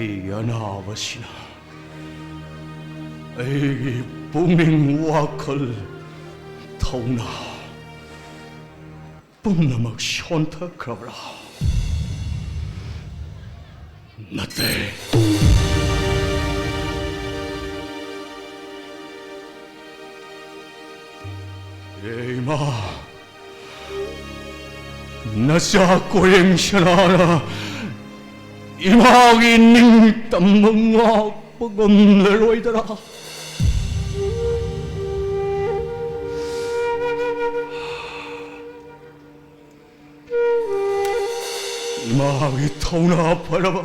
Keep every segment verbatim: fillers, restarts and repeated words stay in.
ꯑꯩꯒꯤ ꯑꯅꯥꯕꯁꯤꯅ ꯑꯩꯒꯤ ꯄꯨꯛꯅꯤꯡ, ꯋꯥꯈꯜ, ꯊꯧꯅꯥ ꯄꯨꯝꯅꯃꯛ ꯁꯣꯟꯊꯈ꯭ꯔꯕ꯭ꯔꯥ? ꯅꯠꯇꯦ꯫ ꯑꯦ ꯏꯃꯥ, ꯅꯆꯥ ꯀꯣꯌꯦꯡ ꯁꯅꯥꯅ ꯏꯃꯥꯒꯤ ꯅꯤꯡꯇꯝꯕ ꯉꯥꯛꯄ ꯉꯝꯂꯔꯣꯏꯗꯔꯥ? ꯏꯃꯥꯒꯤ ꯊꯧꯅꯥ ꯐꯔꯕ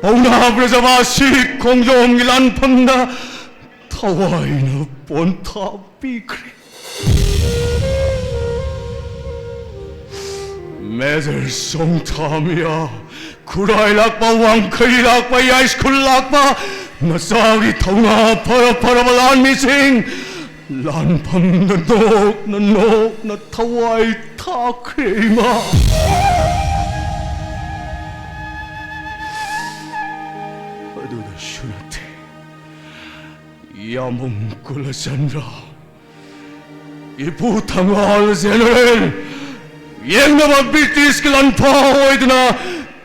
ꯄꯥꯎꯅꯥ ꯕ꯭ꯔꯖꯕꯥꯁꯤ ꯈꯣꯡꯖꯣꯝꯒꯤ ꯂꯥꯟꯐꯝꯗ ꯊꯋꯥꯏꯅ ꯄꯣꯟꯊꯥ ꯄꯤꯈ꯭ꯔꯦ꯫ ꯃꯦꯖꯔ ꯁꯣꯡꯊꯥꯃꯤꯌꯥ, ꯈꯨꯔꯥꯏ ꯂꯥꯛꯄ, ꯋꯥꯡꯈꯩ ꯂꯥꯛꯄ, ꯌꯥꯏꯁ꯭ꯀꯨꯜ ꯂꯥꯛꯄ, ꯅꯆꯥꯒꯤ ꯊꯧꯅꯥ ꯐꯔ ꯐꯔꯕ ꯂꯥꯟꯃꯤꯁꯤꯡ, ꯂꯥꯟꯐꯝꯗ ꯅꯣꯛꯅ ꯅꯣꯛꯅ ꯊꯋꯥꯏ ꯊꯥꯈ꯭ꯔꯦ ꯏꯃꯥ꯫ ꯑꯗꯨꯗꯁꯨ ꯅꯠꯇꯦ, ꯌꯥꯝꯕꯨꯡ ꯀꯨꯂꯆꯟꯗ꯭ꯔ, ꯏꯄꯨ ꯊꯪꯒꯥꯜ ꯖꯦꯅꯔꯦꯜ, ꯌꯦꯡꯅꯕ ꯕ꯭ꯔꯤꯇꯤꯁꯀꯤ ꯂꯥꯟꯐꯥ ꯑꯣꯏꯗꯨꯅ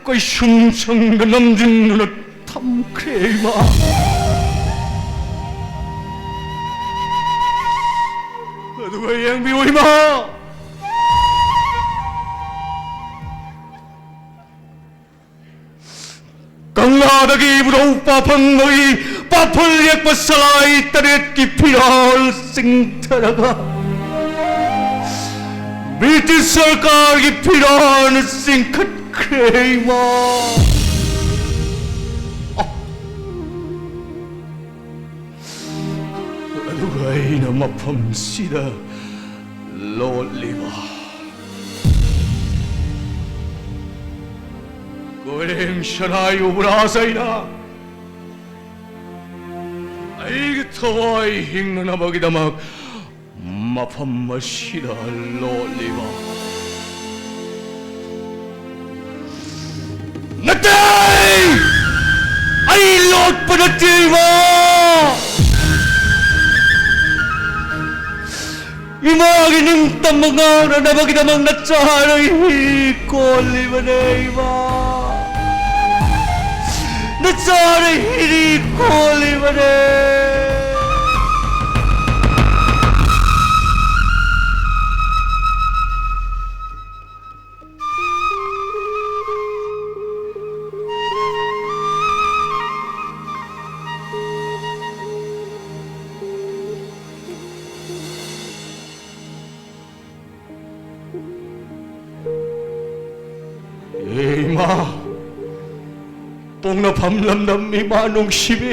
ꯀꯣꯏꯁꯨꯝ ꯁꯪꯗ ꯅꯝꯖꯤꯟꯗꯨꯅ ꯊꯝꯈ꯭ꯔꯦ ꯏꯃꯥ꯫ ꯑꯗꯨꯒ ꯌꯦꯡꯕꯤꯌꯨ ꯏꯃꯥ, ꯀꯪꯂꯥꯗꯒꯤ ꯏꯕꯨꯙꯧ ꯄꯥꯐꯪꯕꯒꯤ ꯄꯥꯐꯜ ꯌꯦꯛꯄ ꯁꯂꯥꯏ ꯇꯔꯦꯠꯀꯤ ꯐꯤꯔꯥꯜ ꯆꯤꯡꯊꯔꯒ ꯕ꯭ꯔꯤꯇꯤꯁ ꯁꯔꯀꯥꯔꯒꯤ ꯐꯤꯔꯥꯜꯅ ꯆꯤꯡꯈꯠꯈ꯭ꯔꯦ ꯏꯃꯥ꯫ ꯑꯗꯨꯒ ꯑꯩꯅ ꯃꯐꯝꯁꯤꯗ ꯂꯣꯠꯂꯤꯕ ꯀꯣꯏꯔꯦꯡ ꯁꯅꯥ ꯌꯨꯕꯔꯥꯖ ꯑꯩꯅ ꯑꯩꯒꯤ ꯊꯋꯥꯏ ꯍꯤꯡꯅꯅꯕꯒꯤꯗꯃꯛ ꯃꯐꯝ ꯑꯁꯤꯗ ꯂꯣꯠꯂꯤꯕ ꯏꯃꯥ! ꯏꯃꯥꯒꯤ ꯅꯤꯡꯇꯝꯕ ꯉꯥꯛꯅꯅꯕꯒꯤꯗꯃꯛ ꯅꯆꯥꯅ ꯍꯤ ꯀꯣꯜꯂꯤꯕꯅꯦ, ꯏꯃꯥ꯫ ꯅꯆꯥꯅ ꯍꯤꯔꯤ ꯀꯣꯜꯂꯤꯕꯅꯦ꯫ ꯑꯦ ꯏꯃꯥ, ꯄꯣꯛꯅꯐꯝ ꯂꯝꯗꯝ ꯏꯃꯥ ꯅꯨꯡꯁꯤꯕꯤ,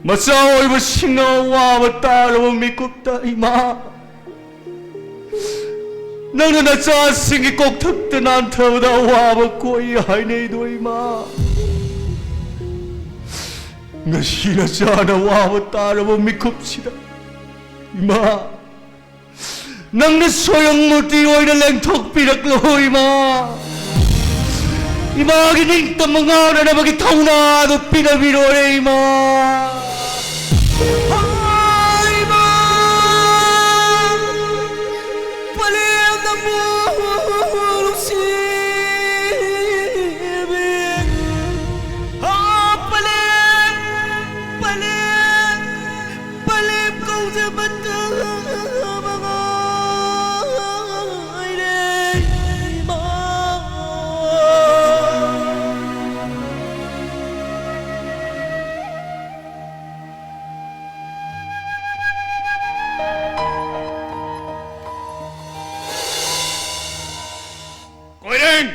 ꯃꯆꯥ ꯑꯣꯏꯕꯁꯤꯡꯅ ꯑꯋꯥꯕ ꯇꯥꯔꯕ ꯃꯤꯀꯨꯞꯇ ꯏꯃꯥ, ꯅꯪꯅ ꯅꯆꯥꯁꯤꯡꯒꯤ ꯀꯣꯛꯊꯛꯇ ꯅꯥꯟꯊꯕꯗ ꯑꯋꯥꯕ ꯀꯣꯛꯏ ꯍꯥꯏꯅꯩꯗꯣ ꯏꯃꯥ꯫ ꯉꯁꯤ ꯅꯆꯥꯅ ꯑꯋꯥꯕ ꯇꯥꯔꯕ ꯃꯤꯀꯨꯞꯁꯤꯗ ꯏꯃꯥ, ꯅꯪꯅ ꯁ꯭ꯋꯌꯪ ꯃꯨꯔꯇꯤ ꯑꯣꯏꯅ ꯂꯦꯡꯊꯣꯛꯄꯤꯔꯛꯂꯣ ꯏꯃꯥ꯫ ꯏꯃꯥꯒꯤ ꯅꯤꯡꯇꯝꯕ ꯉꯥꯛꯅꯅꯕꯒꯤ ꯊꯧꯅꯥꯗꯨ ꯄꯤꯅꯕꯤꯔꯣꯔꯦ ꯏꯃꯥ꯫ ꯏꯃꯥ! ꯄꯂꯦꯝ ꯅꯪꯕꯨ ꯅꯨꯡꯁꯤꯕꯤ꯫ ꯄꯂꯦꯝ! ꯄꯂꯦꯝ! ꯄꯂꯦꯝ ꯀꯧꯖꯕꯇ ꯃꯉꯥꯏꯔꯦ ꯏꯃꯥ꯫ ꯀꯣꯏꯔꯦꯡ!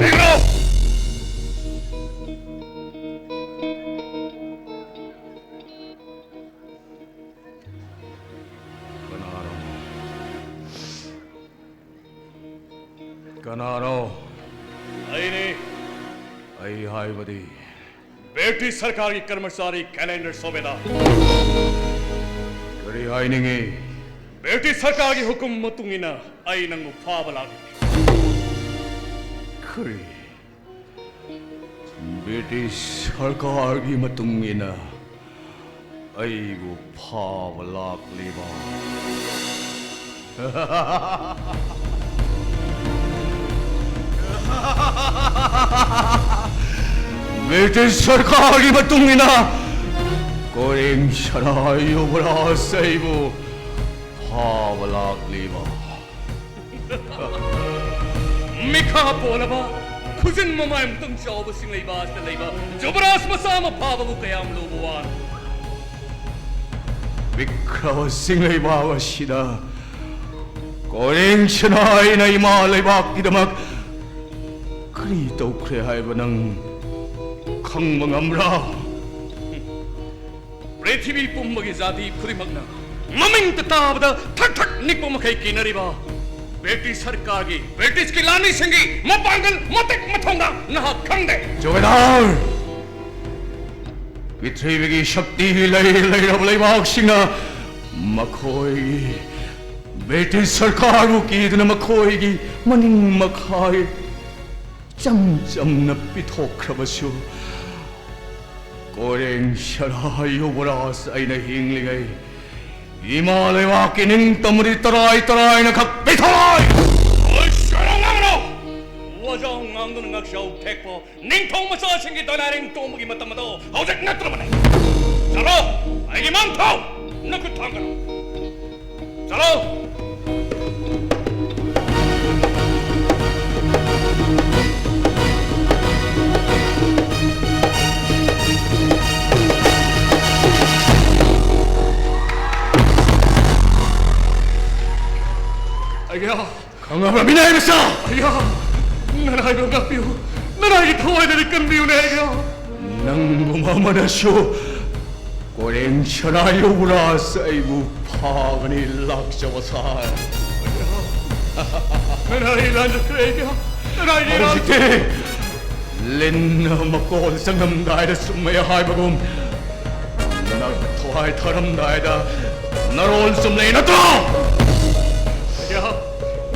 ꯂꯦꯡꯉꯣ! ꯀꯅꯥꯅꯣ? ꯀꯅꯥꯅꯣ? ꯑꯩꯅꯤ꯫ ꯑꯩ ꯍꯥꯏꯕꯗꯤ? ꯕ꯭ꯔꯤꯇꯤꯁ ꯁꯔꯀꯥꯔꯒꯤ ꯀꯔꯃꯆꯥꯔꯤ ꯀꯦꯂꯦꯟꯗꯔ ꯁꯣꯕꯦꯗꯥ꯫ ꯀꯔꯤ ꯍꯥꯏꯅꯤꯡꯉꯤ? ꯕ꯭ꯔꯤꯇꯤꯁ ꯁꯔꯀꯥꯔꯒꯤ ꯍꯨꯀꯨꯝ ꯃꯇꯨꯡ ꯏꯟꯅ ꯑꯩ ꯅꯪꯕꯨ ꯐꯥꯕ ꯂꯥꯛꯂꯤꯕꯅꯤ꯫ ꯀꯔꯤ? ꯕ꯭ꯔꯤꯇꯤꯁ ꯁꯔꯀꯥꯔꯒꯤ ꯃꯇꯨꯡ ꯏꯟꯅ ꯑꯩꯕꯨ ꯐꯥꯕ ꯂꯥꯛꯂꯤꯕ ꯕ꯭ꯔꯤꯇꯤꯁ ꯁꯔꯀꯥꯔꯒꯤ ꯃꯇꯨꯡ ꯏꯟꯅ ꯀꯣꯔꯦꯡ ꯁꯅꯥ ꯌꯨꯕꯔꯥꯖ ꯑꯩꯕꯨ ꯐꯥꯕ ꯂꯥꯛꯂꯤꯕ꯫ ꯃꯤꯈꯥ ꯄꯣꯜꯂꯕ, ꯈꯨꯖꯤꯟ ꯃꯃꯥꯏ ꯑꯃꯨꯛꯇꯪ ꯆꯥꯎꯕ ꯆꯤꯡꯂꯩꯕꯥꯛ ꯑꯁꯤꯗ ꯂꯩꯕ ꯖꯨꯕꯔꯥꯖ ꯃꯆꯥ ꯑꯃ ꯐꯥꯕꯕꯨ ꯀꯌꯥꯝ ꯂꯨꯕ ꯋꯥꯅꯣ? ꯄꯤꯛꯈ꯭ꯔꯕ ꯆꯤꯡꯂꯩꯕꯥꯛ ꯑꯁꯤꯗ ꯀꯣꯔꯦꯡ ꯁꯅꯥ ꯑꯩꯅ ꯏꯃꯥ ꯂꯩꯕꯥꯛꯀꯤꯗꯃꯛ ꯀꯔꯤ ꯇꯧꯈ꯭ꯔꯦ ꯍꯥꯏꯕ ꯅꯪ ꯈꯪꯕ ꯉꯝꯕ꯭ꯔꯥ? ꯄ꯭ꯔꯤꯊꯤꯕꯤ ꯄꯨꯝꯕꯒꯤ ꯖꯥꯇꯤ ꯈꯨꯗꯤꯡꯃꯛꯅ ꯃꯃꯤꯡꯇ ꯇꯥꯕꯗ ꯊꯛ ꯊꯛ ꯅꯤꯛꯄ ꯃꯈꯩ ꯀꯤꯅꯔꯤꯕ ꯕ꯭ꯔꯤꯇꯤꯁ ꯁꯔꯀꯥꯔꯒꯤ, ꯕ꯭ꯔꯤꯇꯤꯁꯀꯤ ꯂꯥꯟꯃꯤꯁꯤꯡꯒꯤ ꯃꯄꯥꯡꯒꯜ ꯃꯇꯤꯛ ꯃꯊꯧꯅꯥ ꯅꯍꯥꯛ ꯈꯪꯗꯦ꯫ ꯖꯣꯒꯦꯗꯥꯔ! ꯄ꯭ꯔꯤꯊꯤꯕꯤꯒꯤ ꯁꯛꯇꯤ ꯂꯩ ꯂꯩꯔꯕ ꯂꯩꯕꯥꯛꯁꯤꯡꯅ ꯃꯈꯣꯏꯒꯤ ꯕ꯭ꯔꯤꯇꯤꯁ ꯁꯔꯀꯥꯔꯕꯨ ꯀꯤꯗꯨꯅ ꯃꯈꯣꯏꯒꯤ ꯃꯅꯤꯡ ꯃꯈꯥꯏ ꯆꯝ ꯆꯝꯅ ꯄꯤꯊꯣꯛꯈ꯭ꯔꯕꯁꯨ, ꯀꯣꯔꯦꯡ ꯁꯅꯥ ꯌꯨꯕꯔꯥꯖ ꯑꯩꯅ ꯍꯤꯡꯂꯤꯉꯩ ꯏꯃꯥ ꯂꯩꯕꯥꯛꯀꯤ ꯅꯤꯡꯇꯝꯕꯗꯤ ꯇꯔꯥꯏ ꯇꯔꯥꯏꯅ ꯈꯛ ꯄꯤꯊꯣꯛꯂꯣꯏ! ꯑꯣꯏ, ꯁꯣꯏꯔꯣ ꯉꯥꯡꯒꯅꯨ! ꯋꯥꯖꯥꯎ ꯉꯥꯡꯗꯨꯅ ꯉꯥꯛꯆꯥꯎ ꯊꯦꯛꯄ ꯅꯤꯡꯊꯧ ꯃꯆꯥꯁꯤꯡꯒꯤ ꯗꯣꯂꯥꯏꯔꯦꯡ ꯇꯣꯡꯕꯒꯤ ꯃꯇꯝ ꯑꯗꯣ ꯍꯧꯖꯤꯛ ꯅꯠꯇ꯭ꯔꯕꯅꯦ꯫ ꯆꯠꯂꯣ! ꯑꯩꯒꯤ ꯃꯥꯡ ꯊꯥꯎ! ꯅꯈꯨꯠ ꯊꯥꯡꯒꯅꯨ! ꯆꯠꯂꯣ! ꯑꯩꯒꯤ ꯈꯪꯉꯕ꯭ꯔꯥ, ꯃꯤꯅꯥꯏ ꯃꯆꯥ? ꯑꯌꯥ! ꯅꯅꯥꯏꯕꯨ ꯉꯥꯛꯄꯤꯌꯨ! ꯅꯅꯥꯏꯒꯤ ꯊꯋꯥꯏꯗꯗꯤ ꯀꯟꯕꯤꯌꯨꯅꯦ, ꯑꯌꯥ! ꯅꯪꯒꯨꯝꯕ ꯑꯃꯅꯁꯨ ꯀꯣꯔꯦꯡ ꯁꯅꯥ ꯌꯨꯕꯔꯥꯖ ꯑꯩꯕꯨ ꯐꯥꯒꯅꯤ ꯂꯥꯛꯆꯕ ꯁꯥꯏ꯫ ꯅꯅꯥꯏ ꯂꯥꯟꯖꯈ꯭ꯔꯦ, ꯑꯌꯥ! ꯅꯅꯥꯏꯒꯤ ꯏꯔꯥꯜ ꯍꯧꯖꯤꯛꯇꯤ ꯂꯤꯟꯅ ꯃꯀꯣꯜ ꯆꯪꯉꯝꯗꯥꯏꯗ ꯆꯨꯝꯃꯦ ꯍꯥꯏꯕꯒꯨꯝ, ꯅꯪ ꯊꯋꯥꯏ ꯊꯥꯔꯝꯗꯥꯏꯗ ꯅꯔꯣꯜ ꯆꯨꯝꯂꯦ ꯅꯠꯇ꯭ꯔꯣ? ꯑꯌꯥ!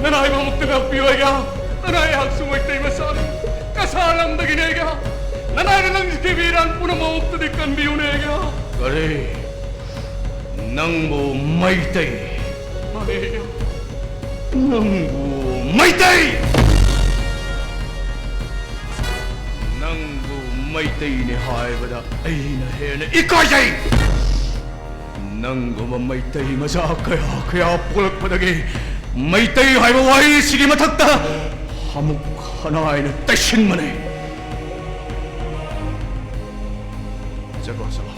ꯅꯅꯥꯏꯕꯨ ꯑꯃꯨꯛꯇ ꯉꯥꯛꯄꯤꯌꯨ, ꯑꯌꯥ! ꯅꯅꯥꯏ ꯑꯩꯍꯥꯛꯁꯨ ꯃꯩꯇꯩ ꯃꯆꯥꯅꯤ, ꯀꯁꯥꯔ ꯂꯝꯗꯒꯤꯅꯤ, ꯑꯌꯥ! ꯅꯅꯥꯏ ꯄꯨꯝꯅꯃꯛꯇꯗꯤ ꯀꯟꯕꯤꯌꯨꯅꯦ ꯑꯩꯒꯤ꯫ ꯀꯔꯤ? ꯅꯪꯕꯨ ꯃꯩꯇꯩ? ꯃꯥꯅꯦ ꯑꯩꯒꯤ꯫ ꯅꯪꯕꯨ ꯃꯩꯇꯩ? ꯅꯪꯕꯨ ꯃꯩꯇꯩꯅꯤ ꯍꯥꯏꯕꯗ ꯑꯩꯅ ꯍꯦꯟꯅ ꯏꯀꯥꯏꯖꯩ꯫ ꯅꯪꯒꯨꯝꯕ ꯃꯩꯇꯩ ꯃꯆꯥ ꯀꯌꯥ ꯀꯌꯥ ꯄꯣꯛꯂꯛꯄꯗꯒꯤ ꯃꯩꯇꯩ ꯍꯥꯏꯕ ꯋꯥꯍꯩꯁꯤꯒꯤ ꯃꯊꯛꯇ ꯑꯃꯨꯛ ꯍꯟꯅ ꯑꯩꯅ ꯇꯩꯁꯤꯟꯕꯅꯤ꯫ ꯆꯠꯈ꯭ꯔꯣ, ꯆꯠꯂꯣ꯫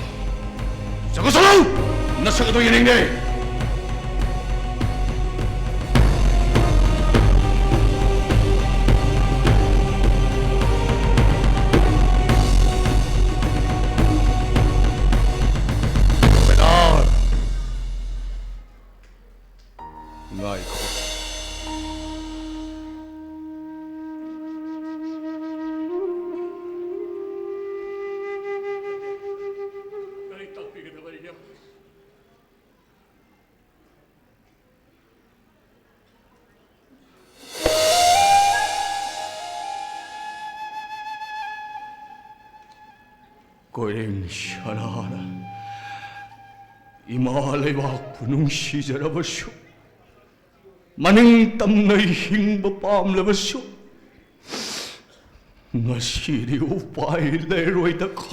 ꯆꯠꯈ꯭ꯔꯣ, ꯆꯠꯂꯣ! ꯅꯁꯛ ꯑꯗꯨ ꯌꯦꯡꯅꯤꯡꯗꯦ꯫ ꯁꯨꯕꯦꯗꯥꯔ! ꯉꯥꯏꯈꯣ꯫ ꯀꯔꯤ ꯇꯥꯛꯄꯤꯒꯗꯕ ꯑꯩꯒꯤ? ꯀꯣꯏꯔꯦꯡ ꯁꯅꯥꯅ ꯏꯃꯥ ꯂꯩꯕꯥꯛꯄꯨ ꯅꯨꯡꯁꯤꯖꯔꯕꯁꯨ, ꯃꯅꯤꯡ ꯇꯝꯅ ꯍꯤꯡꯕ ꯄꯥꯝꯂꯕꯁꯨ, ꯉꯁꯤꯗꯤ ꯎꯄꯥꯏ ꯂꯩꯔꯣꯏꯗꯀꯣ꯫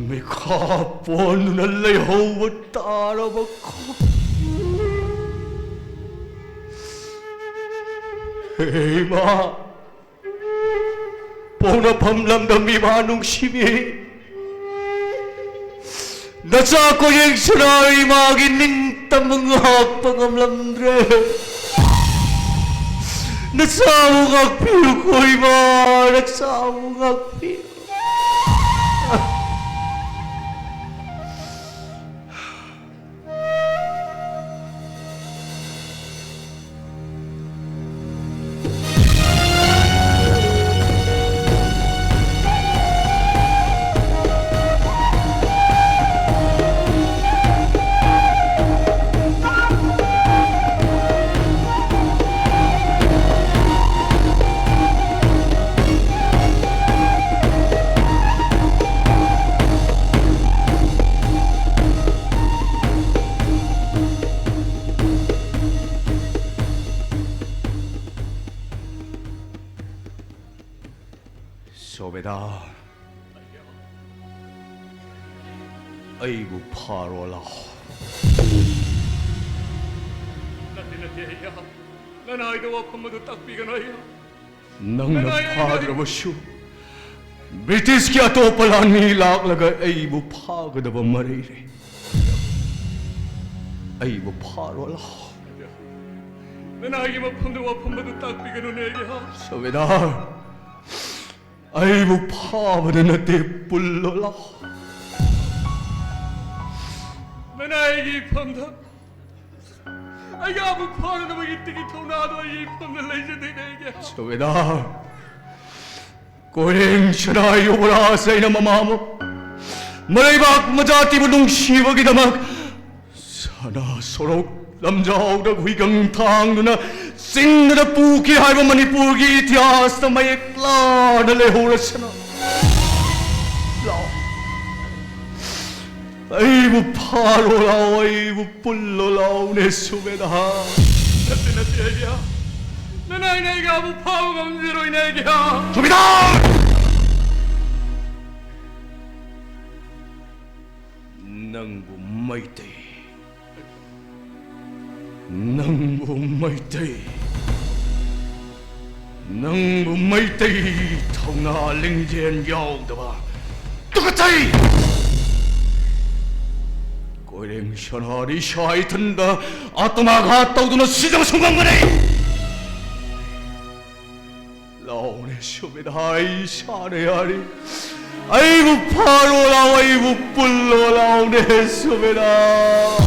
ꯃꯤꯈꯥ ꯄꯣꯟꯗꯨꯅ ꯂꯩꯍꯧꯕ ꯇꯥꯔꯕꯀꯣ꯫ ꯍꯦ ꯏꯃꯥ, ꯄꯣꯛꯅꯐꯝ ꯂꯝꯗꯝ ꯏꯃꯥ ꯅꯨꯡꯁꯤꯕꯤ, ꯅꯆꯥ ꯀꯣꯌꯦꯡ ꯁꯅꯥ ꯏꯃꯥꯒꯤ ꯅꯤꯡꯇꯝꯕ ꯉꯥꯛꯄ ꯉꯝꯂꯝꯗ꯭ꯔꯦ꯫ ꯅꯆꯥꯕꯨ ꯉꯥꯛꯄꯤꯌꯨꯀꯣ ꯏꯃꯥ, ꯅꯆꯥꯕꯨ ꯉꯥꯛꯄꯤꯌꯨ꯫ ꯁꯣꯕꯦꯗꯥ, ꯑꯩꯕꯨ ꯐꯥꯔꯣ ꯂꯥꯎ꯫ ꯅꯠꯇꯦ, ꯅꯠꯇꯦ, ꯑꯩꯌꯥ꯫ ꯅꯅꯥꯏꯗ ꯋꯥꯐꯝ ꯑꯗꯨ ꯇꯥꯛꯄꯤꯒꯅꯨ, ꯑꯩꯌꯥ꯫ ꯅꯪꯅ ꯅꯅꯥꯏ, ꯅꯅꯥꯏ꯫ ꯐꯥꯗ꯭ꯔꯕꯁꯨ, ꯕ꯭ꯔꯤꯇꯤꯁꯀꯤ ꯑꯇꯣꯞꯄ ꯂꯥꯟꯃꯤ ꯂꯥꯛꯂꯒ ꯑꯩꯕꯨ ꯐꯥꯒꯗꯕ ꯃꯔꯩ ꯂꯩ꯫ ꯑꯩꯕꯨ ꯐꯥꯔꯣ ꯂꯥꯎ꯫ ꯅꯅꯥꯏꯒꯤ ꯃꯐꯝꯗ ꯋꯥꯐꯝ ꯑꯗꯨ ꯇꯥꯛꯄꯤꯒꯅꯨꯅꯦ, ꯑꯩꯌꯥ꯫ ꯁꯨꯕꯦꯗꯥꯔ, ꯑꯩꯕꯨ ꯐꯥꯕꯗ ꯅꯠꯇꯦ, ꯄꯨꯜꯂꯣ ꯂꯥꯎ꯫ ꯅꯅꯥꯏꯒꯤ ꯏꯐꯝꯗ ꯑꯩꯒꯤ ꯑꯕꯨ ꯐꯥꯅꯅꯕꯒꯤ ꯇꯤꯀꯤ ꯊꯧꯅꯥꯗꯣ ꯑꯩꯒꯤ ꯏꯐꯝꯗ ꯂꯩꯖꯗꯦꯅꯦ, ꯑꯩꯒꯤ꯫ ꯁꯨꯕꯦꯗꯥꯔ, ꯀꯣꯏꯔꯦꯡ ꯁꯅꯥ ꯌꯨꯕꯔꯥꯖ ꯑꯩꯅ ꯃꯃꯥ ꯑꯃ ꯃꯔꯩꯕꯥꯛ ꯃꯖꯥꯇꯤꯕꯨ ꯅꯨꯡꯁꯤꯕꯒꯤꯗꯃꯛ ꯁꯅꯥ ꯁꯣꯔꯣꯛ ꯂꯝꯖꯥꯎꯗ ꯍꯨꯏꯒꯪ ꯊꯥꯡꯗꯨꯅ ꯆꯤꯡꯗꯨꯗ ꯄꯨꯈꯤ ꯍꯥꯏꯕ ꯃꯅꯤꯄꯨꯔꯒꯤ ꯏꯇꯤꯍꯥꯁꯇ ꯃꯌꯦꯛ ꯂꯥꯅ ꯂꯩꯍꯧꯔꯁꯅꯨ꯫ ꯂꯥꯎ꯫ ꯑꯩꯕꯨ ꯐꯥꯔꯣ ꯂꯥꯎ, ꯑꯩꯕꯨ ꯄꯨꯜꯂꯣ ꯂꯥꯎꯅꯦ, ꯁꯨꯕꯦꯗꯥꯔ꯫ ꯅꯠꯇꯦ, ꯅꯠꯇꯦ, ꯑꯩꯒꯤ꯫ ꯅꯅꯥꯏꯅ ꯑꯩꯒꯤ ꯑꯕꯨ ꯐꯥꯕ ꯉꯝꯖꯔꯣꯏꯅꯦ, ꯑꯩꯒꯤ꯫ ꯁꯨꯕꯦꯗꯥꯔ! ꯅꯪꯕꯨ ꯃꯩꯇꯩ, ꯅꯪꯕꯨ ꯃꯩꯇꯩ, ꯅꯪꯕꯨ ꯃꯩꯇꯩ ꯊꯧꯅꯥ ꯂꯤꯡꯖꯦꯜ ꯌꯥꯎꯗꯕ ꯇꯨꯀꯠꯆꯩ! ꯀꯣꯏꯔꯦꯡ ꯁꯅꯥꯗꯤ ꯏꯁꯥ ꯏꯊꯟꯗ ꯑꯥꯇꯃꯥꯘꯥꯠ ꯇꯧꯗꯨꯅ ꯁꯤꯖꯕꯁꯨ ꯉꯝꯒꯅꯤ! ꯂꯥꯎꯅꯦ ꯁꯨꯕꯦꯗꯥꯔ, ꯑꯩ ꯏꯁꯥꯅ ꯌꯥꯔꯤ꯫ ꯑꯩꯕꯨ ꯐꯥꯔꯣ ꯂꯥꯎ, ꯑꯩꯕꯨ ꯄꯨꯜꯂꯣ ꯂꯥꯎꯅꯦ ꯁꯨꯕꯦꯗꯥꯔ꯫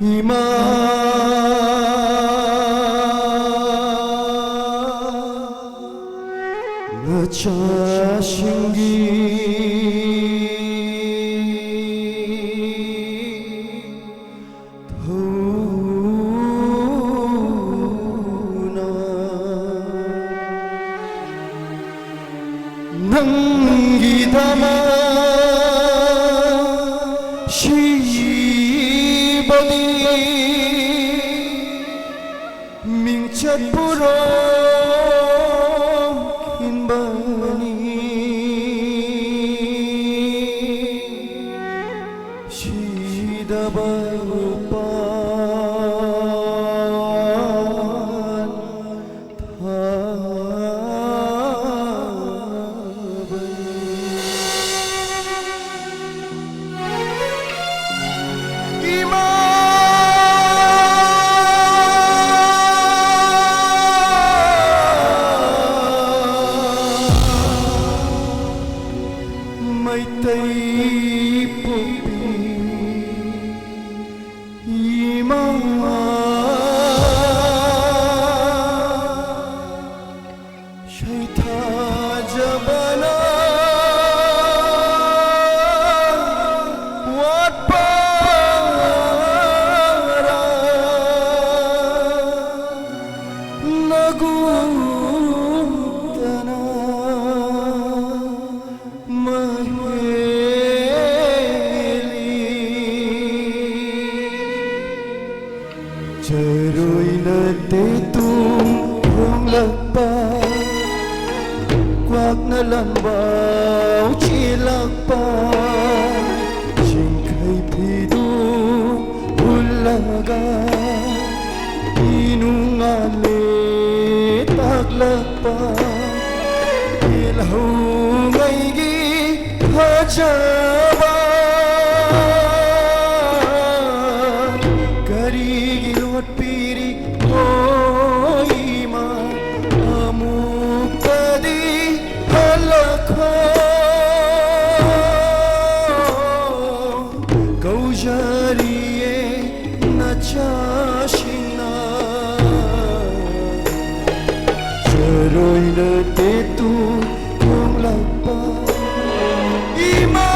ꯏꯃꯥ, ꯅꯆꯥꯁꯤꯡꯒꯤ ꯊꯧꯅꯥ ꯅꯪꯒꯤꯗꯃꯛ ꯁꯤꯕꯗꯤ ꯃꯤꯡꯆꯠ ꯄꯨꯔꯣ ꯈꯤꯟꯕꯅꯤ꯫ ꯁꯤꯗꯕ ꯎꯄꯥꯜ ꯊꯥꯕꯅꯤ꯫ ꯏꯃꯥ, ꯃꯩꯇꯩ ꯄꯣꯛꯄꯤ ꯏꯃꯥ, ꯁꯩꯊꯥꯖꯕꯅ ꯋꯥꯠꯄ ꯅꯒꯨꯝꯇꯅ ꯃꯍꯦꯜꯂꯤ꯫ ꯆꯔꯣꯏꯅ ꯇꯦꯇꯨꯝ ꯈꯣꯡꯂꯛꯄ, ꯀ꯭ꯋꯥꯛꯅ ꯂꯝꯕꯥꯎ ꯆꯦꯜꯂꯛꯄ, ꯆꯤꯡꯈꯩ ꯐꯤꯗꯨ ꯍꯨꯜꯂꯒ ꯏꯅꯨꯡꯉꯥꯜꯂꯦ ꯇꯥꯛꯂꯛꯄ꯫ ꯌꯦꯜꯍꯧꯉꯩꯒꯤ ꯐꯖꯕ ꯀꯔꯤꯒꯤ ꯂꯣꯠꯄꯤꯔꯤ? ꯍꯣ ꯏꯃꯥ, ꯑꯃꯨꯛꯇꯗꯤ ꯍꯜꯂꯛꯈꯣ꯫ ꯀꯧꯖꯔꯤꯌꯦ ꯏꯆꯥꯁꯤꯡꯅ ꯆꯔꯣꯏꯅ ꯇꯦꯇꯨ ꯈꯣꯡꯂꯛꯄ ꯏꯃꯥ꯫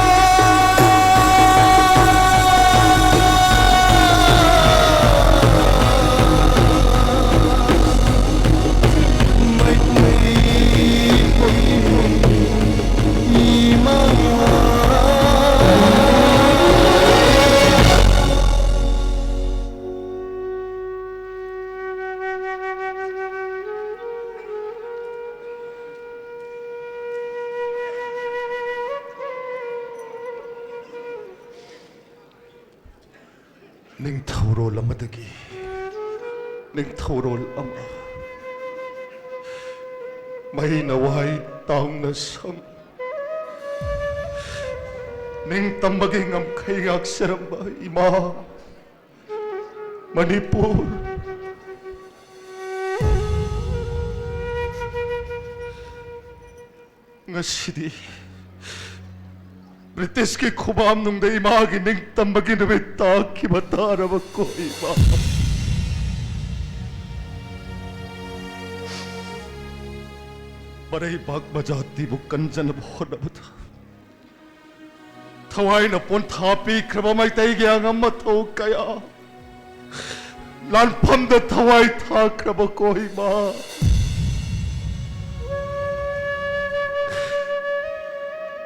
ꯃꯩꯇꯩ ꯄꯣꯛꯏ ꯏꯃꯥ꯫ ꯅꯤꯡꯊꯧꯔꯣꯜ ꯑꯃꯗꯒꯤ ꯅꯤꯡꯊꯧꯔꯣꯜ ꯑꯃ, ꯃꯩꯅ ꯋꯥꯏ, ꯇꯥꯡꯅ ꯁꯝ, ꯅꯤꯡꯇꯝꯕꯒꯤ ꯉꯝꯈꯩ ꯉꯥꯛꯆꯔꯝꯕ ꯏꯃꯥ ꯃꯅꯤꯄꯨꯔ꯫ ꯉꯁꯤꯗꯤ ꯕ꯭ꯔꯤꯇꯤꯁꯀꯤ ꯈꯨꯕꯥꯝꯅꯨꯡꯗ ꯏꯃꯥꯒꯤ ꯅꯤꯡꯇꯝꯕꯒꯤ ꯅꯨꯃꯤꯠ ꯇꯥꯈꯤꯕ ꯇꯥꯔꯕ ꯀꯣ ꯏꯃꯥ꯫ ꯃꯔꯩꯕꯥꯛ ꯃꯖꯥꯇꯤꯕꯨ ꯀꯟꯖꯅꯕ ꯍꯣꯠꯅꯕꯗ ꯊꯋꯥꯏꯅ ꯄꯣꯟꯊꯥ ꯄꯤꯈ꯭ꯔꯕ ꯃꯩꯇꯩꯒꯤ ꯑꯉꯝ ꯑꯊꯧ ꯀꯌꯥ ꯂꯥꯟꯐꯝꯗ ꯊꯋꯥꯏ ꯊꯥꯈ꯭ꯔꯕ ꯀꯣ ꯏꯃꯥ꯫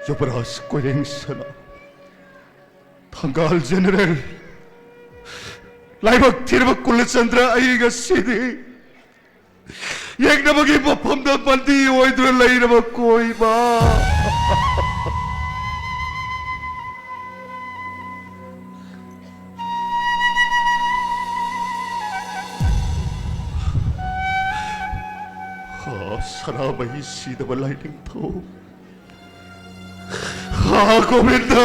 ꯌꯨꯕꯔꯥꯖ ꯀꯣꯏꯔꯦꯡ ꯁꯅꯥ, ꯊꯪꯒꯥꯜ ꯖꯦꯅꯦꯔꯦꯜ, ꯂꯥꯏꯕꯛ ꯊꯤꯔꯕ ꯀꯨꯂꯆꯟꯗ꯭ꯔ, ꯑꯩ ꯉꯁꯤꯗꯤ ꯌꯦꯡꯅꯕꯒꯤ ꯃꯐꯝꯗ ꯕꯟꯗꯤ ꯑꯣꯏꯗꯨꯅ ꯂꯩꯔꯕ ꯀꯣ ꯏꯃꯥ꯫ ꯍꯥ, ꯁꯅꯥꯃꯍꯤ ꯁꯤꯗꯕ ꯂꯥꯏꯅꯤꯡꯊꯧ꯫ ꯍꯥ, ꯒꯣꯕꯤꯟꯗ!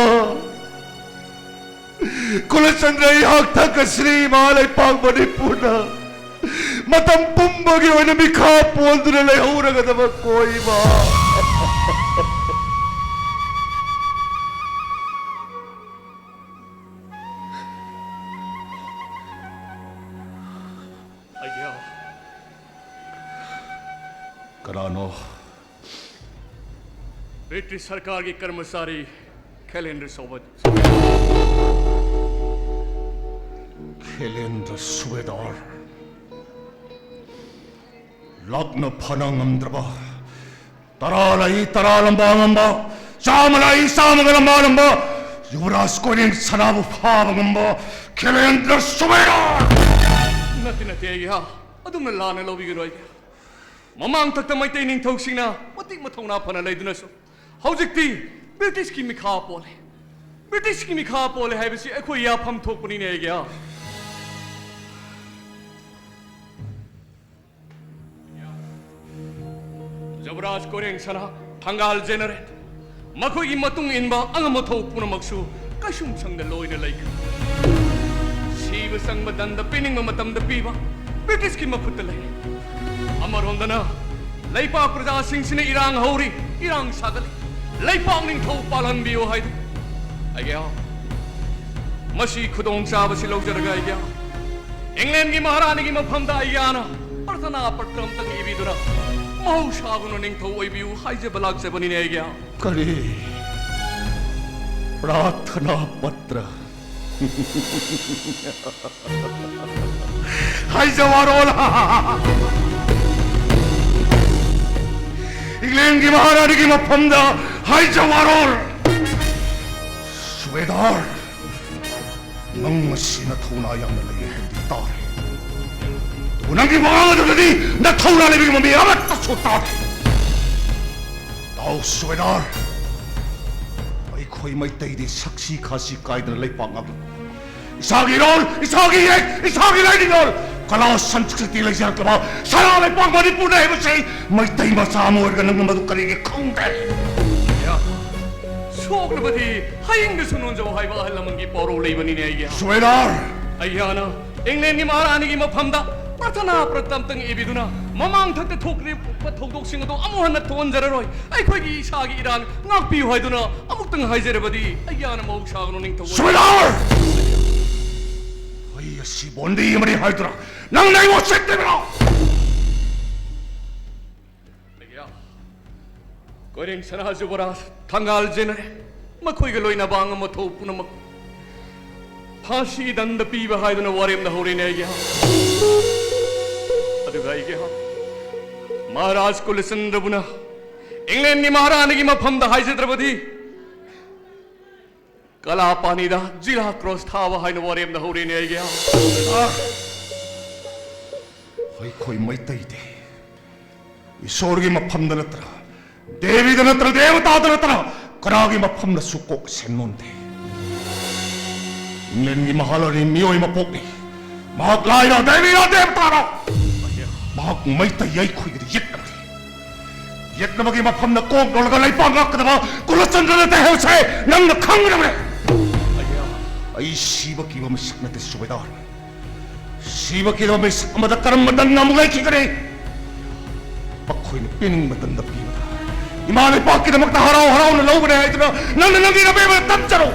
ꯀꯨꯂꯆꯟꯗ꯭ꯔ, ꯑꯩꯍꯥꯛ ꯊꯛꯀꯁ꯭ꯔꯤ ꯏꯃꯥ ꯂꯩꯄꯥꯛ ꯃꯅꯤꯄꯨꯔꯗ ꯃꯇꯝ ꯄꯨꯝꯕꯒꯤ ꯑꯣꯏꯅ ꯃꯤꯈꯥ ꯄꯣꯟꯗꯨꯅ ꯂꯩꯍꯧꯔꯒꯗꯕ ꯀꯣ ꯏꯃꯥ꯫ ꯀꯅꯥꯅꯣ? ꯕ꯭ꯔꯤꯇꯤꯁ ꯁꯔꯀꯥꯔꯒꯤ ꯀꯔꯃꯆꯥꯔꯤ ꯈꯦꯂꯦꯟꯗ꯭ꯔ ꯁꯨꯕꯦ-, ꯈꯦꯂꯦꯟꯗ꯭ꯔ ꯁꯨꯕꯦꯗꯥꯔ꯫ ꯂꯥꯛꯅ ꯐꯅ ꯉꯝꯗ꯭ꯔꯕ, ꯇꯔꯥ ꯂꯥꯛꯏ ꯇꯔꯥ ꯂꯝꯕꯥ ꯉꯝꯕ, ꯆꯥꯝꯃ ꯂꯥꯛꯏ ꯆꯥꯝꯃꯒ ꯂꯝꯕꯥ ꯉꯝꯕ, ꯌꯨꯕꯔꯥꯖ ꯀꯣꯏꯔꯦꯡ ꯁꯅꯥꯕꯨ ꯐꯥꯕ ꯉꯝꯕ ꯈꯦꯂꯦꯟꯗ꯭ꯔ ꯁꯨꯕꯦꯗꯥꯔ! ꯅꯠꯇꯦ, ꯅꯠꯇꯦ, ꯑꯩꯒꯤ ꯍꯥ, ꯑꯗꯨꯝꯅ ꯂꯥꯟꯅ ꯂꯧꯕꯤꯒꯅꯨ ꯑꯩꯒꯤ꯫ ꯃꯃꯥꯡ ꯊꯛꯇ ꯃꯩꯇꯩ ꯅꯤꯡꯊꯧꯁꯤꯡꯅ ꯃꯇꯤꯛ ꯃꯊꯧꯅꯥ ꯐꯅ ꯂꯩꯗꯨꯅꯁꯨ, ꯍꯧꯖꯤꯛꯇꯤ ꯕ꯭ꯔꯤꯇꯤꯁꯀꯤ ꯃꯤꯈꯥ ꯄꯣꯜꯂꯦ꯫ ꯕ꯭ꯔꯤꯇꯤꯁꯀꯤ ꯃꯤꯈꯥ ꯄꯣꯜꯂꯦ ꯍꯥꯏꯕꯁꯤ ꯑꯩꯈꯣꯏ ꯌꯥꯐꯝ ꯊꯣꯛꯄꯅꯤꯅꯦ ꯑꯩꯒꯤ꯫ ꯌꯨꯕꯔꯥꯖ ꯀꯣꯏꯔꯦꯡ ꯁꯅꯥ, ꯊꯪꯒꯥꯜ ꯖꯦꯅꯔꯦꯠ, ꯃꯈꯣꯏꯒꯤ ꯃꯇꯨꯡ ꯏꯟꯕ ꯑꯉꯝ ꯑꯊꯧ ꯄꯨꯝꯅꯃꯛꯁꯨ ꯀꯩꯁꯨꯝꯁꯪꯗ ꯂꯣꯏꯅ ꯂꯩꯈ꯭ꯔꯦ꯫ ꯁꯤꯕ ꯆꯪꯕ ꯗꯟꯗ ꯄꯤꯅꯤꯡꯕ ꯃꯇꯝꯗ ꯄꯤꯕ ꯕ꯭ꯔꯤꯇꯤꯁꯀꯤ ꯃꯈꯨꯠꯇ ꯂꯩ꯫ ꯑꯃꯔꯣꯝꯗꯅ ꯂꯩꯄꯥꯛ ꯄ꯭ꯔꯖꯥꯁꯤꯡꯁꯤꯅ ꯏꯔꯥꯡ ꯍꯧꯔꯤ, ꯏꯔꯥꯡ ꯁꯥꯒꯠꯂꯤ, ꯂꯩꯄꯥꯛ ꯅꯤꯡꯊꯧ ꯄꯥꯜꯍꯟꯕꯤꯌꯨ ꯍꯥꯏꯗꯨ꯫ ꯑꯩꯒꯤ ꯃꯁꯤ ꯈꯨꯗꯣꯡꯆꯥꯕꯁꯤ ꯂꯧꯖꯔꯒ ꯑꯩꯒꯤ ꯏꯪꯂꯦꯟꯒꯤ ꯃꯍꯥꯔꯥꯅꯤꯒꯤ ꯃꯐꯝꯗ ꯑꯩꯒꯤ ꯄ꯭ꯔꯊꯅꯥ ꯄꯇ꯭ꯔ ꯑꯝꯇꯪ ꯏꯕꯤꯗꯨꯅ ꯃꯍꯧꯁꯥꯒꯨꯝꯅ ꯅꯤꯡꯊꯧ ꯑꯣꯏꯕꯤꯌꯨ ꯍꯥꯏꯖꯕ ꯂꯥꯛꯆꯕꯅꯤꯅꯦ ꯑꯩꯒꯤ꯫ ꯀꯔꯤ? ꯄ꯭ꯔꯥꯊꯅꯥ ꯄꯇ꯭ꯔ? ꯍꯥꯏꯖꯋꯥꯔꯣꯜ! ꯏꯪꯂꯦꯟꯒꯤ ꯃꯍꯥꯔꯥꯅꯤꯒꯤ ꯃꯐꯝꯗ ꯍꯥꯏꯖꯋꯥꯔꯣꯜ! ꯁꯨꯕꯦꯗꯥꯔ, ꯅꯪ ꯃꯁꯤ ꯅꯊꯧꯅꯥ ꯌꯥꯝꯅ ꯂꯩ ꯍꯥꯏꯕꯗꯤ ꯇꯥꯔꯦ꯫ ꯑꯗꯨꯕꯨ ꯅꯪꯒꯤ ꯋꯥꯉꯥꯡ ꯑꯗꯨꯗꯗꯤ ꯅꯊꯧꯅꯥ ꯂꯩꯕꯒꯤ ꯃꯃꯤ ꯑꯃꯠꯇꯁꯨ ꯇꯥꯗꯦ꯫ ꯇꯥꯎ ꯁꯨꯕꯦꯗꯥꯔ, ꯑꯩꯈꯣꯏ ꯃꯩꯇꯩꯗꯤ ꯁꯛꯁꯤ ꯈꯥꯁꯤ ꯀꯥꯏꯗꯅ ꯂꯩꯄꯥꯛ ꯉꯥꯛꯂꯛꯄ, ꯏꯁꯥꯒꯤ ꯏꯔꯣꯜ, ꯏꯁꯥꯒꯤ ꯏꯌꯦꯛ, ꯏꯁꯥꯒꯤ ꯂꯥꯏꯅꯤꯡꯂꯣꯜ, ꯀꯂꯥ ꯁꯪꯁꯀ꯭ꯔꯤꯇꯤ ꯂꯩꯖꯔꯛꯂꯕ ꯁꯅꯥ ꯂꯩꯄꯥꯛ ꯃꯅꯤꯄꯨꯔꯅꯤ ꯍꯥꯏꯕꯁꯤ ꯃꯩꯇꯩ ꯃꯆꯥ ꯑꯃ ꯑꯣꯏꯔꯒ ꯅꯪꯅ ꯃꯗꯨ ꯀꯔꯤꯒꯤ ꯈꯪꯗꯦ? ꯁꯣꯛꯂꯕꯗꯤ ꯍꯌꯦꯡꯗꯁꯨ ꯅꯣꯟꯖꯧ ꯍꯥꯏꯕ ꯑꯍꯜ ꯂꯃꯟꯒꯤ ꯄꯥꯎꯔꯧ ꯂꯩꯕꯅꯤꯅꯦ ꯑꯩꯒꯤ꯫ ꯁꯨꯕꯦꯗꯥꯔ! ꯑꯩꯒꯤꯅ ꯏꯪꯂꯦꯟꯒꯤ ꯃꯍꯥꯔꯥꯅꯤꯒꯤ ꯃꯐꯝꯗ ꯄ꯭ꯔꯊꯅꯥ ꯄꯇ꯭ꯔ ꯑꯝꯇꯪ ꯏꯕꯤꯗꯨꯅ ꯃꯃꯥꯡ ꯊꯛꯇ ꯊꯣꯛꯈ꯭ꯔꯤꯕ ꯊꯧꯗꯣꯛꯁꯤꯡ ꯑꯗꯨ ꯑꯃꯨꯛ ꯍꯟꯅ ꯊꯣꯛꯍꯟꯖꯔꯔꯣꯏ꯫ ꯑꯩꯈꯣꯏꯒꯤ ꯏꯁꯥꯒꯤ ꯏꯔꯥꯟ ꯉꯥꯛꯄꯤꯌꯨ ꯍꯥꯏꯗꯨꯅ ꯑꯃꯨꯛꯇꯪ ꯍꯥꯏꯖꯔꯕꯗꯤ ꯑꯩꯒꯤꯅ ꯃꯍꯧꯁꯥꯒꯅꯨ ꯅꯤꯡꯊꯧ꯫ ꯁꯨꯕꯦꯗꯥꯔ! ꯑꯩ ꯁꯤꯕꯣꯟꯗꯤ ꯑꯃꯅꯤ ꯍꯥꯏꯗꯨꯅ ꯅꯪꯅ ꯑꯩꯕꯨ ꯎꯁꯤꯠꯇ꯭ꯔꯤꯕ꯭ꯔꯣ? ꯀꯣꯏꯔꯦꯡ ꯁꯅꯥ ꯖꯨꯕꯔꯥꯖ ꯊꯪꯒꯥꯜ ꯖꯦꯟꯅꯔꯦ꯫ ꯃꯈꯣꯏꯒ ꯂꯣꯏꯅꯕ ꯑꯉꯝ ꯑꯊꯧ ꯄꯨꯝꯅꯃꯛ ꯐꯥꯁꯤ ꯗꯟꯗ ꯄꯤꯕ ꯍꯥꯏꯗꯨꯅ ꯋꯥꯔꯦꯝꯅ ꯍꯧꯔꯦꯅꯦ ꯑꯩꯒꯤ ꯍꯥ꯫ ꯑꯗꯨꯒ ꯑꯩꯒꯤ ꯍꯥ, ꯃꯍꯥꯔꯥꯖ ꯀꯨꯂꯆꯟꯗ꯭ꯔꯕꯨꯅ ꯏꯪꯂꯦꯟꯒꯤ ꯃꯍꯥꯔꯥꯅꯤꯒꯤ ꯃꯐꯝꯗ ꯍꯥꯏꯖꯗ꯭ꯔꯕꯗꯤ ꯀꯂꯥꯄꯥꯅꯤꯗ ꯖꯤꯔꯥ ꯀ꯭ꯔꯣꯁ ꯊꯥꯕ ꯍꯥꯏꯅ ꯋꯥꯔꯦꯝꯅ ꯍꯧꯔꯦꯅꯦ ꯑꯩꯒꯤ ꯍꯥ꯫ ꯑꯩꯈꯣꯏ ꯃꯩꯇꯩꯗꯤ ꯏꯁꯣꯔꯒꯤ ꯃꯐꯝꯗ ꯅꯠꯇ꯭ꯔ, ꯗꯦꯕꯤꯗ ꯅꯠꯇ꯭ꯔ, ꯗꯦꯕꯇꯥꯗ ꯅꯠꯇ꯭ꯔ, ꯀꯅꯥꯒꯤ ꯃꯐꯝꯗꯁꯨ ꯀꯣꯛ ꯁꯦꯟꯅꯣꯟꯗꯦ꯫ ꯏꯪꯂꯦꯟꯒꯤ ꯃꯍꯥꯔꯥꯅꯤ ꯃꯤꯑꯣꯏ ꯃꯄꯣꯛꯅꯤ꯫ ꯃꯍꯥꯛ ꯂꯥꯏꯔ, ꯗꯦꯕꯤꯔ, ꯗꯦꯕꯇꯥꯔ? ꯃꯍꯥꯛ ꯃꯩꯇꯩ ꯑꯩꯈꯣꯏꯒꯤꯗꯤ ꯌꯦꯠꯅꯕꯅꯤ꯫ ꯌꯦꯠꯅꯕꯒꯤ ꯃꯐꯝꯗ ꯀꯣꯛ ꯅꯣꯜꯂꯒ ꯂꯩꯄꯥꯛ ꯉꯥꯛꯀꯗꯕ ꯀꯨꯂꯆꯟꯗ꯭ꯔ ꯅꯠꯇꯦ ꯍꯥꯏꯕꯁꯦ ꯅꯪꯅ ꯈꯪꯒꯗꯕꯅꯤ꯫ ꯑꯩ ꯁꯤꯕ ꯀꯤꯕ ꯃꯤꯁꯛ ꯅꯠꯇꯦ ꯁꯨꯕꯦꯗꯥꯔ꯫ ꯁꯤꯕ ꯀꯤꯗꯕ ꯃꯤꯁꯛ ꯑꯃꯗ ꯀꯔꯝꯕ ꯗꯟꯅ ꯑꯃꯨꯛ ꯂꯩꯈꯤꯒꯅꯤ? ꯃꯈꯣꯏꯅ ꯄꯤꯅꯤꯡꯕ ꯗꯟꯗ ꯄꯤꯕꯗ ꯏꯃꯥ ꯂꯩꯄꯥꯛꯀꯤꯗꯃꯛꯇ ꯍꯔꯥꯎ ꯍꯔꯥꯎꯅ ꯂꯧꯕꯅꯦ ꯍꯥꯏꯗꯨꯅ ꯅꯪꯅ ꯅꯪꯒꯤ ꯅꯕꯦꯝꯃꯗ ꯇꯝꯖꯔꯣ꯫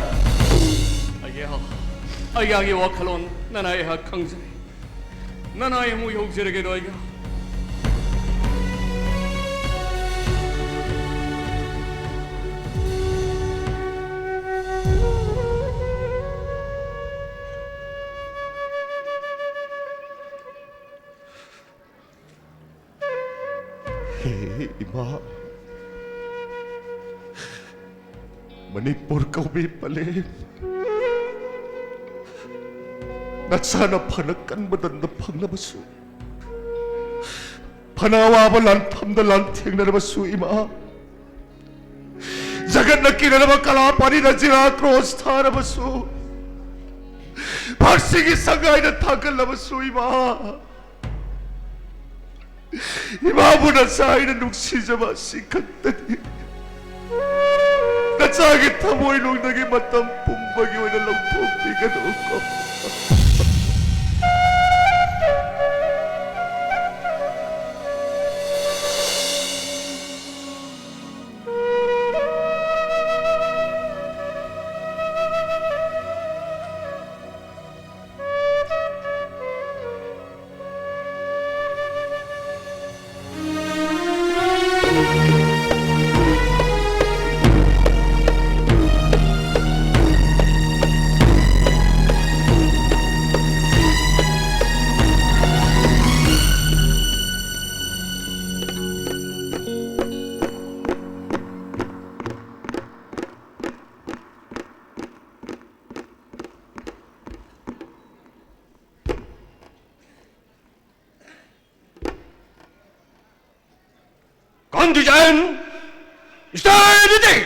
ꯑꯩꯒꯤ ꯋꯥꯈꯜꯂꯣꯟ ꯅꯅꯥꯏ ꯑꯩꯍꯥꯛ ꯈꯪꯖꯩ꯫ ꯅꯅꯥꯏ ꯑꯃꯨꯛ ꯌꯧꯖꯔꯒꯦꯗꯣ ꯑꯩꯒ꯫ ꯍꯦ ꯏꯃꯥ, ꯃꯅꯤꯄꯨꯔ ꯀꯧꯕꯤ ꯄꯂꯦꯝ, ꯅꯆꯥꯅ ꯐꯅ ꯀꯟꯕ ꯗꯟꯗ ꯐꯪꯂꯕꯁꯨ, ꯐꯅ ꯑꯋꯥꯕ ꯂꯥꯟꯐꯝꯗ ꯂꯥꯟꯊꯦꯡꯅꯔꯕꯁꯨ ꯏꯃꯥ, ꯖꯒꯠꯅ ꯀꯤꯅꯔꯕ ꯀꯂꯥꯄꯥꯅꯤꯗ ꯖꯤꯔꯥ ꯀ꯭ꯔꯣꯁ ꯊꯥꯔꯕꯁꯨ, ꯐꯥꯁꯤꯒꯤ ꯁꯪꯒꯥꯏꯗ ꯊꯥꯡꯒꯠꯂꯕꯁꯨ ꯏꯃꯥ, ꯏꯃꯥꯕꯨ ꯅꯆꯥ ꯑꯩꯅ ꯅꯨꯡꯁꯤꯖꯕ ꯑꯁꯤ ꯈꯛꯇꯅꯤ꯫ ꯅꯆꯥꯒꯤ ꯊꯃꯣꯏꯅꯨꯡꯗꯒꯤ ꯃꯇꯝ ꯄꯨꯝꯕꯒꯤ ꯑꯣꯏꯅ ꯂꯧꯊꯣꯛꯄꯤꯒꯅꯨꯀꯣ꯫ An dich ein! Stell dich!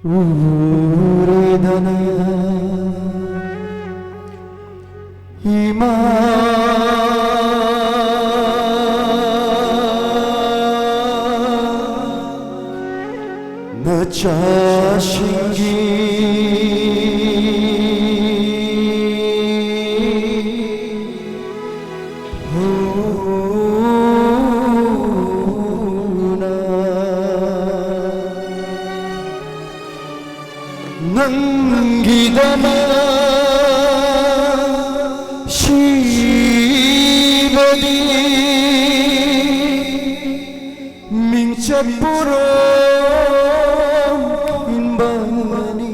ꯎꯔꯦꯗꯅ ꯏꯃꯥ ꯅꯆꯥꯁꯤꯡꯒꯤ ꯍꯧꯅ ꯅꯪꯒꯤꯗꯃꯛ ꯁꯤꯕꯗꯤ ꯃꯤꯡꯆꯠ ꯄꯨꯔꯣ ꯏꯟꯕꯅꯤ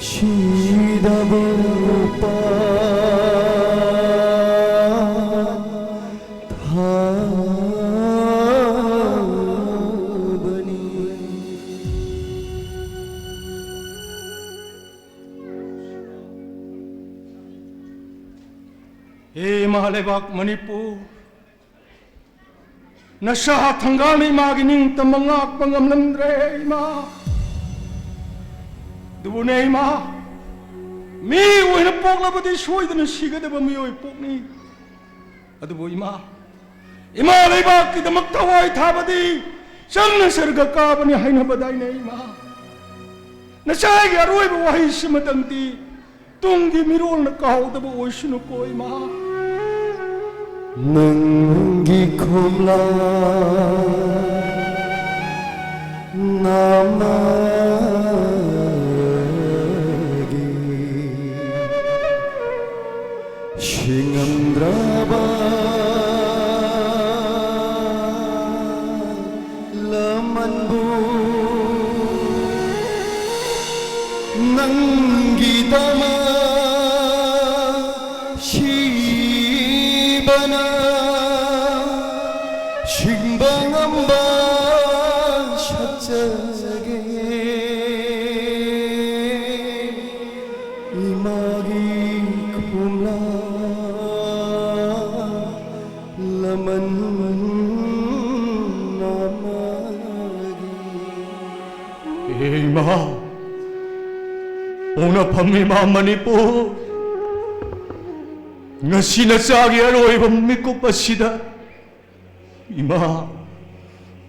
ꯁꯤꯗꯕ ꯎꯄꯥ ꯊꯥꯕꯅꯤ꯫ ꯍꯦ ꯏꯃꯥ ꯂꯩꯕꯥꯛ ꯃꯅꯤꯄꯨꯔ, ꯅꯁꯥ ꯊꯪꯒꯥꯜꯅ ꯏꯃꯥꯒꯤ ꯅꯤꯡꯇꯝꯕ ꯉꯥꯛꯄ ꯉꯝꯂꯝꯗ꯭ꯔꯦ ꯏꯃꯥ꯫ ꯑꯗꯨꯕꯨꯅꯦ ꯏꯃꯥ, ꯃꯤ ꯑꯣꯏꯅ ꯄꯣꯛꯂꯕꯗꯤ ꯁꯣꯏꯗꯅ ꯁꯤꯒꯗꯕ ꯃꯤꯑꯣꯏ ꯄꯣꯛꯅꯤ꯫ ꯑꯗꯨꯕꯨ ꯏꯃꯥ, ꯏꯃꯥ ꯂꯩꯕꯥꯛꯀꯤꯗꯃꯛ ꯊꯋꯥꯏ ꯊꯥꯕꯗꯤ ꯆꯪꯅ ꯁꯔꯒ ꯀꯥꯕꯅꯤ ꯍꯥꯏꯅꯕꯗꯥꯏꯅꯦ ꯏꯃꯥ꯫ ꯅꯆꯥꯒꯤ ꯑꯔꯣꯏꯕ ꯋꯥꯍꯩꯁꯤꯃꯇꯪꯗꯤ ꯇꯨꯡꯒꯤ ꯃꯤꯔꯣꯜꯅ ꯀꯥꯎꯗꯕ ꯑꯣꯏꯁꯅꯨꯀꯣ ꯏꯃꯥ꯫ ꯅꯪꯒꯤ ꯈꯣꯝꯂꯥꯡ ꯅꯥꯝꯃꯒꯤ ꯁꯤꯡꯉꯝꯗ꯭ꯔꯕ ꯂꯃꯟꯕꯨ ꯅꯪꯒꯤꯗꯃꯛ ꯁꯤꯕꯅ ꯁꯤꯡꯕ ꯉꯝꯕ ꯁꯛꯆꯒꯦ꯫ ꯏꯃꯥꯒꯤ ꯈꯣꯝꯂꯥꯡ ꯂꯃꯟ ꯅꯥꯝꯃꯒꯤ꯫ ꯍꯦ ꯏꯃꯥ, ꯄꯣꯛꯅꯐꯝ ꯏꯃꯥ ꯃꯅꯤꯄꯨꯔ, ꯉꯁꯤ ꯅꯆꯥꯒꯤ ꯑꯔꯣꯏꯕ ꯃꯤꯀꯨꯞ ꯑꯁꯤꯗ ꯏꯃꯥ,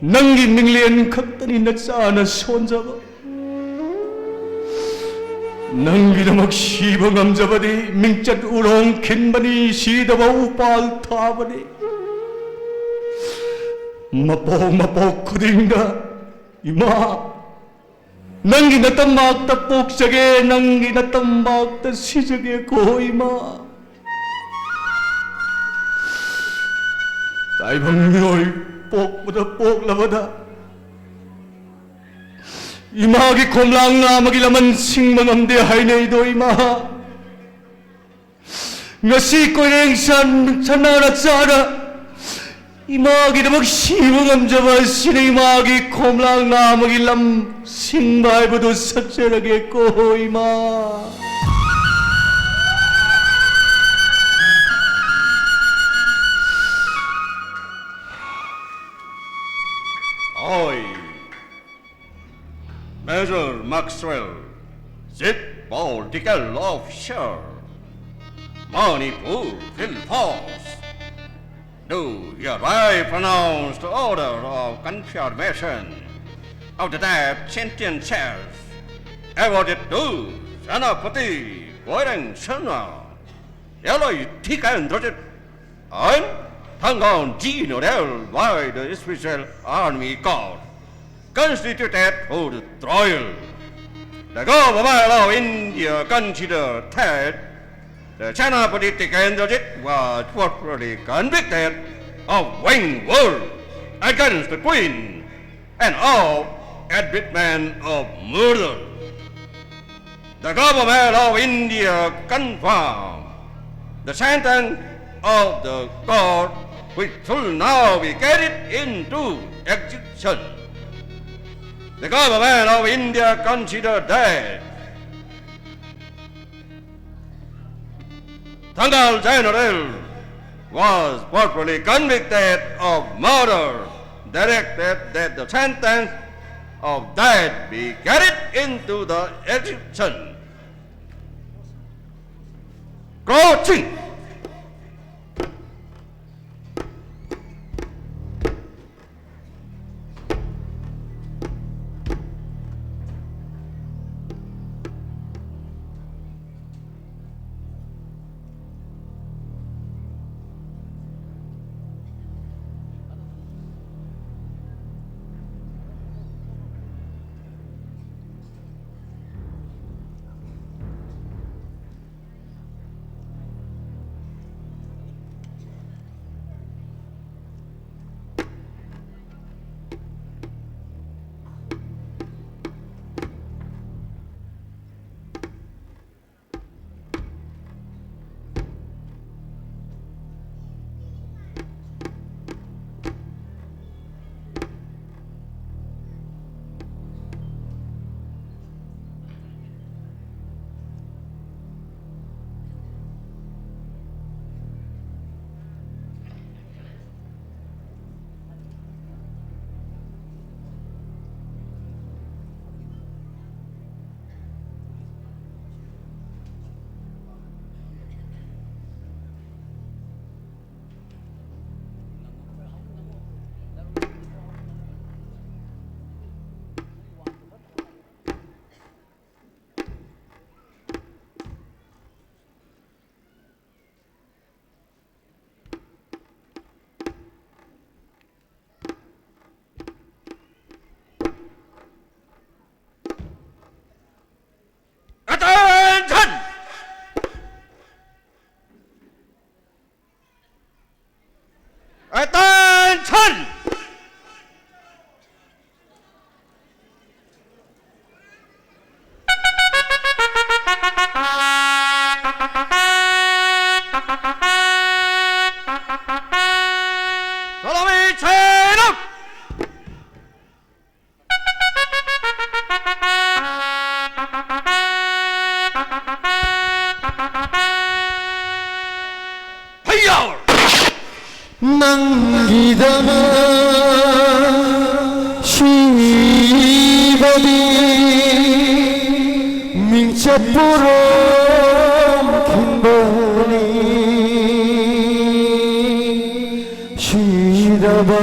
ꯅꯪꯒꯤ ꯃꯤꯡꯂꯦꯟ ꯈꯛꯇꯅꯤ ꯅꯆꯥꯅ ꯁꯣꯟꯖꯕ꯫ ꯅꯪꯒꯤꯗꯃꯛ ꯁꯤꯕ ꯉꯝꯖꯕꯗꯤ ꯃꯤꯡꯆꯠ ꯎꯔꯣꯡ ꯈꯤꯟꯕꯅꯤ, ꯁꯤꯗꯕ ꯎꯄꯥꯜ ꯊꯥꯕꯅꯤ꯫ ꯃꯄꯣꯛ ꯃꯄꯣꯛ ꯈꯨꯗꯤꯡꯗ ꯏꯃꯥ, ꯅꯪꯒꯤ ꯅꯇꯝꯕꯥꯛꯇ ꯄꯣꯛꯆꯒꯦ, ꯅꯪꯒꯤ ꯅꯇꯝꯕꯥꯛꯇ ꯁꯤꯖꯒꯦꯀꯣ ꯏꯃꯥ꯫ ꯇꯥꯏꯕꯪ ꯃꯤꯑꯣꯏ ꯄꯣꯛꯄꯗ ꯄꯣꯛꯂꯕꯗ ꯏꯃꯥꯒꯤ ꯈꯣꯝꯂꯥꯡ ꯅꯥꯝꯃꯒꯤ ꯂꯃꯟ ꯁꯤꯡꯕ ꯉꯝꯗꯦ ꯍꯥꯏꯅꯩꯗꯣ ꯏꯃꯥ꯫ ꯉꯁꯤ ꯀꯣꯏꯔꯦꯡ ꯁꯟ ꯁꯅꯥꯅ ꯆꯥꯅ ꯏꯃꯥꯒꯤꯗꯃꯛ ꯁꯤꯕ ꯉꯝꯖꯕ ꯑꯁꯤꯅ ꯏꯃꯥꯒꯤ ꯈꯣꯝꯂꯥꯡ ꯅꯥꯝꯃꯒꯤ ꯂꯝ ꯁꯤꯡꯕ ꯍꯥꯏꯕꯗꯨ ꯁꯛꯆꯔꯒꯦꯀꯣ ꯏꯃꯥ꯫ I, Major Maxwell, Chief Political Officer, Manipur Field Force, do hereby pronounce the order of confirmation of the death sentence awarded to Senapati Goirang Sharma, L I T K Indrajit, And Thangaon General by the Special Army Corps, constituted for the trial. The government of India considered that the Senapati Tikendrajit was properly convicted of waging war against the queen and of abetment of murder. The government of India confirmed the sentence of the court, which should now be carried into execution. The government of India considered that Thangaon General was properly convicted of murder, directed that the sentence of death be carried into the execution. Crouching. ꯄꯨꯔꯝꯈꯤꯕꯅꯤ꯫ ꯁꯤꯔꯕ